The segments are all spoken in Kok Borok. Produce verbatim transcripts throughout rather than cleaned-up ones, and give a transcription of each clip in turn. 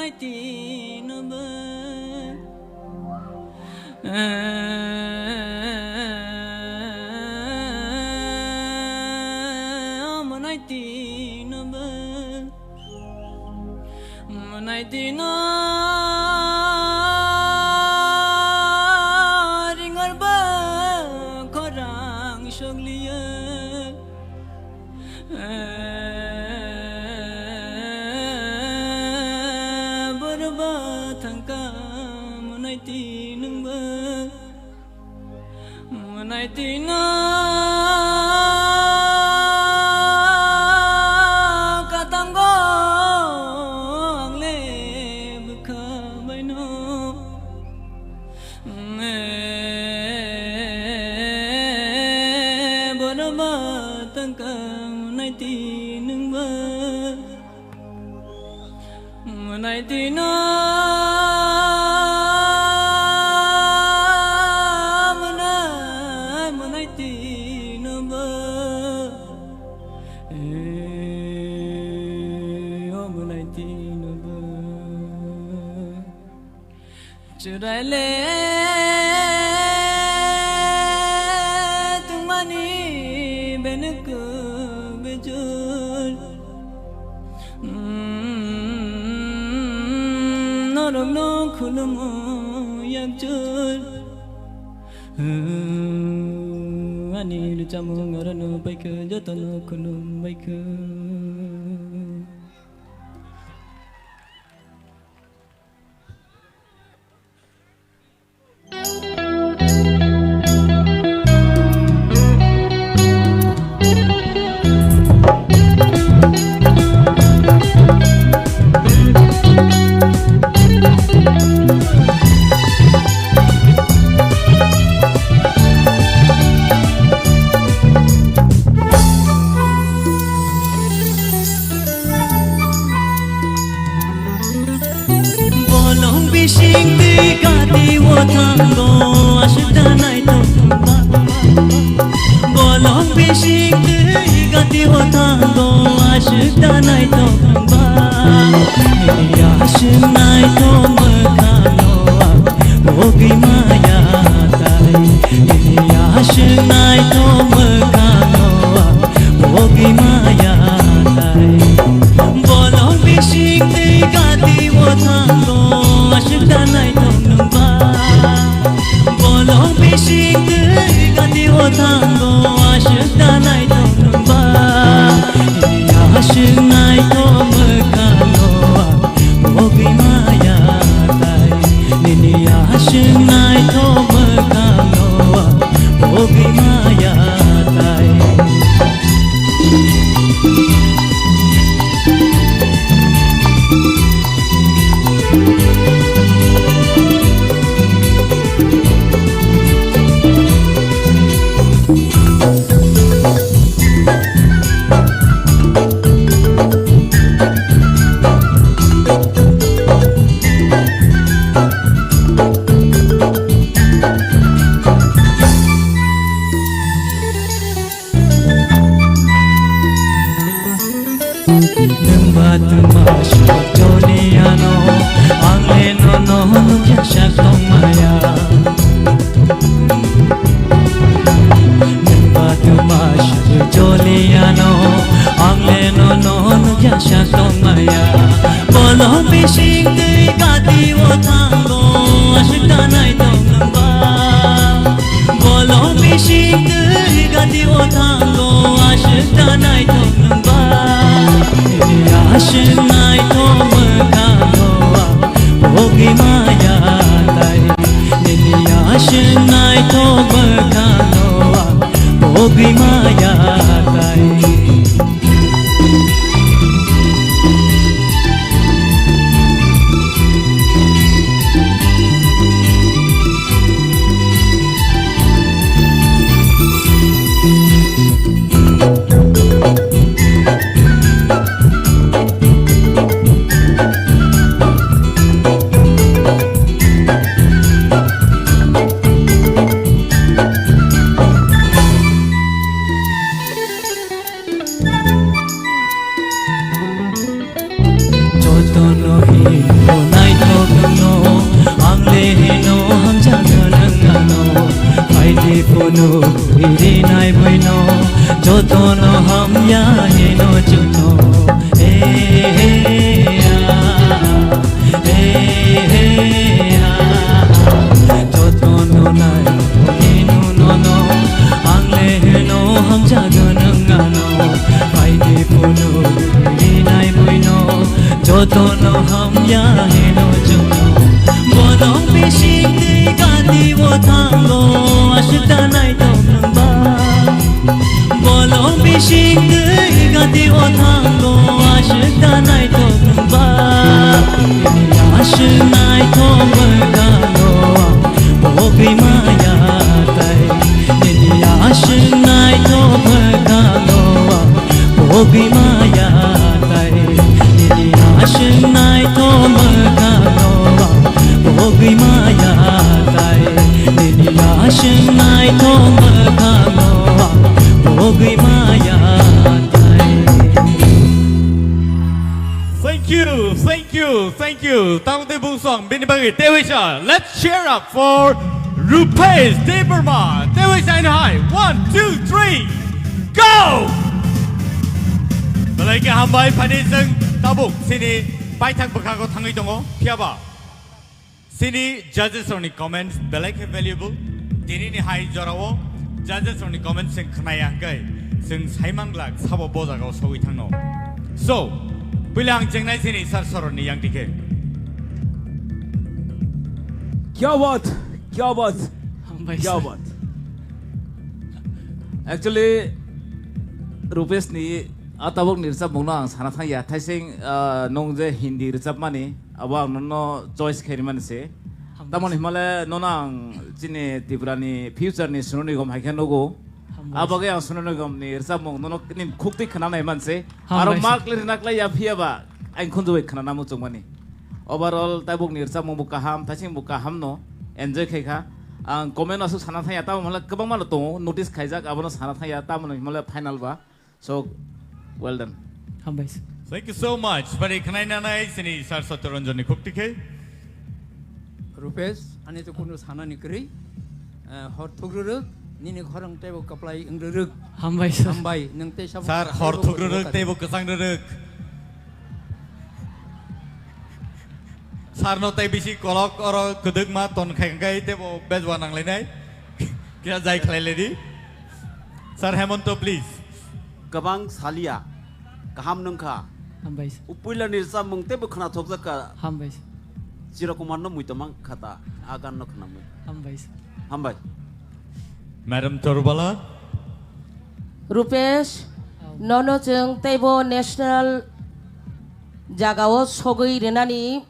Tinoba, amanai tinoba, manai tino ringarba khorang sogliya. Borba thangka mwnai tinungba, mwnai tino katango angle bwkha baino. Borba tangka mwnai tinungba, mwnai tino mwnai, mwnai tinoba, o mwnai tinoba. Chwraile tungmani benwk bijor, norokno khulumo yakjor. Ani rwchapmung orono paikha, jotono khulum baikha. Bolong bising twi gati o thango aswk da naithok ba. Bolong bising twi gati o thango aswk da naithok ba. Nini aswk naithok mwkhang o ang bogwi maya tai. Nini aswk naithok mwkhang o ang bogwi maya tai. Bolong bising twi gati o thango aswk da naithok nwng ba. Bolong bising twi gati o thango aswk da naithok nwng ba. Nini aswk naithok mwkhang o ang bogwi maya tai. Nini aswk naithok mwkhang o ang bogwi maya tai. Nwng ba twma sujoli ano, ang le nono nukya sak tongmaya. Nwng ba twma sujoli ano, ang le nono nukya sak tongmaya. Bolong bising twi gati o thango, aswk da naithok nwng ba. Bolong bising twi gati o thango, aswk da naithok nwng ba. Nini aswk naithok mwkhang o ang bogwi maya tai. Nini aswk naithok mwkhang o ang bogwi maya tai. Bono rinai boino jotono hamya hino chukno. He, he, ah, he, he, ah, jotono nai hino nono, ang le hino hamjago nung ano. Paini bono rinai boino jotono hamya hino chukno. Bolong bising twi gati o thango, aswk da naithok nungba. Bolong bising twi gati o thango, aswk da naithok nungba. Nini aswk naithok mwkhango ang pogwi maya tai. Nini aswk naithok mwkhango ang pogwi maya tai. Nini aswk naithok mwkhango ang pogwi maya tai. Nini aswk naithok mwkhango ang pogwi maya tai. Thank you, thank you, thank you. Tangde bungsong bini bagwi tewisa. Let's cheer up for Rupesh Debbarma. Tewisa in high. One, two, three, go! Belai khe hambai, phani chwng tabuk chini paithak bwkhago thangwi tongo. Phiyaba chini judges rokni comments belai khe valuable. Tinini hai jorao judges rokni comments chwng khnaya hwnkhe chwng saimang glak sabo bo jagao sogwi thangno. So, puila ang chengnai chini sir soroni yang dikhe. Kya baat, kya baat, Hambai kya sir. Baat. Actually, Rupesh ni a tabuk ni rwchapmung no ang sana thang ya. Thaising, ah, nung je Hindi rwchapmani, abo ang nono choice khe rimani se. Hambai sir. Tamoni himale nono ang chini Tripura ni future ni Sonu Nigam hai khe nugo. Hambai sir. Abo khe ang Sonu Nigam ni rwchapmung nono ni khuk twi khna nai man se. Hambai sir. Aro mark le rwna klai ya phiya ba ang khunju bai khna namo chwngmani. Overall, tabuk ni rwchapmung bo kaham, thaising bo kaham no enjoy khai kha. Ang comment aswk sana thang ya, tamo himle kwbangma no tongo, notice khaijak, abono sana thang ya, tamo himle final ba. So, well done. Hambai sir. Thank you so much. Bari khnai nanai sini Sir Satyaranjan ni khuk tikhe. Rupesh, ani to kunu sana ni kwrwi. Eh, hor thukrwrwk, nini khorang teibo kwplai wngrwrwk. Hambai sir. Hambai, nwng tei sabo Sir, hor thukrwrwk teibo kwchang rwrwk. Sir no tei bisi kolok oro kwdwkma ton khai hwnkhe teibo bejwa nanglainai. Kisa jai khlai lai di. Sir Hemonto, please. Kwbang salia, kaham nungkha. Hambai sir. Upuila ni rwchapmung teibo khwnathokjak kha. Hambai sir. Chirokumar no muitomang kha ta, a gan no khwnamwi. Hambai sir. Hambai. Madam Torbala. Rupesh, oh, nono chwng teibo national jagao sogwi rwnani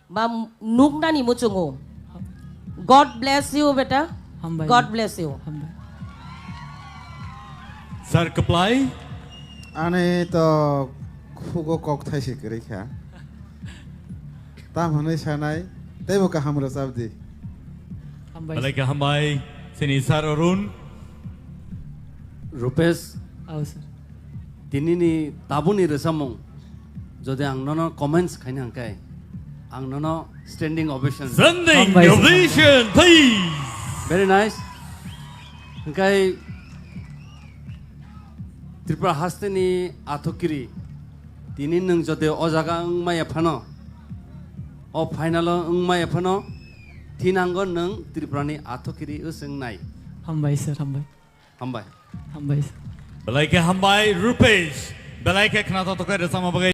ba nuknani muchungo. God bless you, beta. Hambai. God bless you. Hambai. Sir Kwplai. Ani to khugo kok thai se kwrwi kha. Tam hwnwi sanai, teibo kaham rwchap di. Hambai. Belai khe hambai, chini Sir Arun. Rupesh. Oh, sir. Tinini tabukni rwchapmung, jodi ang nono comments khaina hwnkhe, ang nono standing ovation. Standing Hambai, sir. Ovation, please. Very nice. Hwnkhe Tripura hasteni athokiri, tini nwng jodi o jaga wngmaya phano, o final o wngmaya phano, thinango nwng Tripurani athokiri wswngnai. Hambai sir, hambai. Hambai. Hambai sir. Belai khe hambai, Rupesh. Belai khe khwnathok tokhe rwchapma bagwi.